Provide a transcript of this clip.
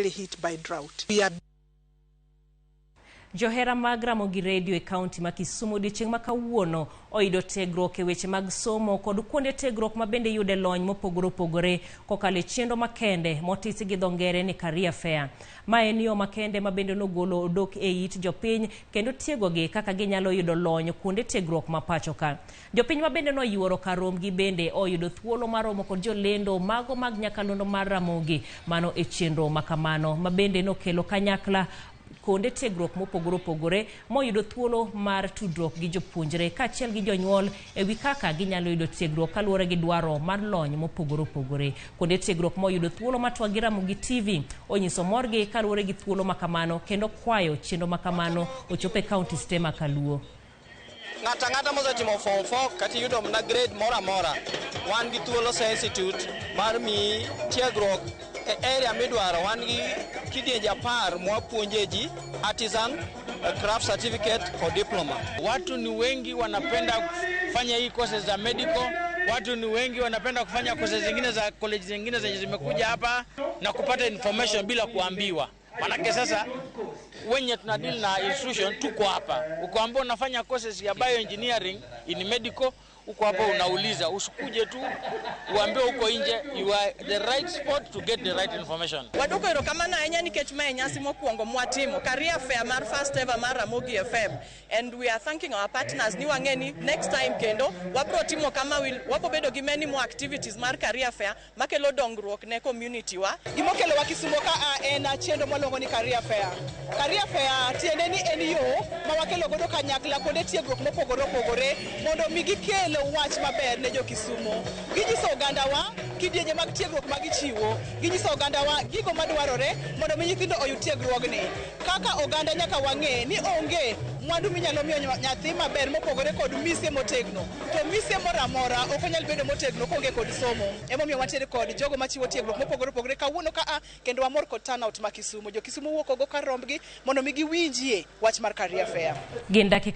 Hit by drought. We are Johera mag Ramogi Radio e kaunti ma Kisumu odiechieng' ma kawuono oyudo tiegruok e weche mag somo kod kuonde tiegruok ma bende yude lony mopogore opogore kokalo e chenro makende motisi gi dho ngere ni Career Fair. Ma en yo makende ma bende nogolo odok e it jopiny kendo tiegogi kaka ginyalo yudo lony kuonde tiegruok ma pacho ka. Jopiny ma bende noyuoro kar rombgi bende oyudo thuolo mar romo kod jolendo mago mag nyakalondo mar Ramogi mano e chenro makamano ma bende nokelo kanyakla kuonde tiegruok mopogore opogore moyudo thuolo mar tudruok gi jopuonjre kaachiel gi jonyuol e wi kaka ginyalo yudo tiegruok kaluwore gi dwaro mar lony mopogore opogore. Kuonde tiegruok moyudo thuolo mar twak gi Ramogi TV onyiso morgi kaluwore gi thuolo makamano kendo kwayo chenro makamano ochop e counties te ma kaluo. Ng'ato ang'ata mosetimo form 4 kata iyudo mana grade moro amora, wan gi thuolo e institute mar miyi tiegruok e area midwaro. Wan gi kidienje 10 mwapuonje ji: artisan, craft certificate kod diploma. Watu ni wengi wanapenda kufanya hii courses za medical, watu ni wengi wanapenda kufanya courses zingine za college zingine zenye zimekuja hapa na kupata information bila kuambiwa. Manake sasa wenye tuna deal na institution tuko hapa. Ukiambiwa unafanya courses ya bioengineering in medical, uko hapa unauliza, usikuje tu uambiwe uko nje. You are the right spot to get the right information. Waduoko erokamano ahinya nikech mae nyasi mokwongo mwatimo career fair mar first ever mar Ramogi FM, and we are thanking our partners ni wang'e ni next time kendo wabro timo kama wabro bedo gi many more activities mar career fair makelo dongruok ne community wa. Gimokelowa Kisumo ka a en chenro mwaluongo ni career fair. Career fair tiende ni en yo ma wakelo godo kanyakla kuonde tiegruok mopogore opogore mondo mi gikel wach maber ne jo Kisumo. Ginyiso ogandawa kidienje mag tiegruok ma gichiwo, ginyiso ogandawa gigo madwarore mondo mi nyithindo oyud tiegruogni. Kaka oganda nyaka wang'e ni onge mwandu minyalo miyo nyathi maber mopogore kod mise motegno. To mise moro amora ok onyal bedo motegno koonge kod somo. Emomiyo wantiere kod jogo machiwo tiegruok mopogore opogore kawuono ka a kendo wamor kod turnout ma Kisumo. Jo Kisumo wuok oko kar rombgi mondo mi giwinjie wach mar career fair. Gin dakika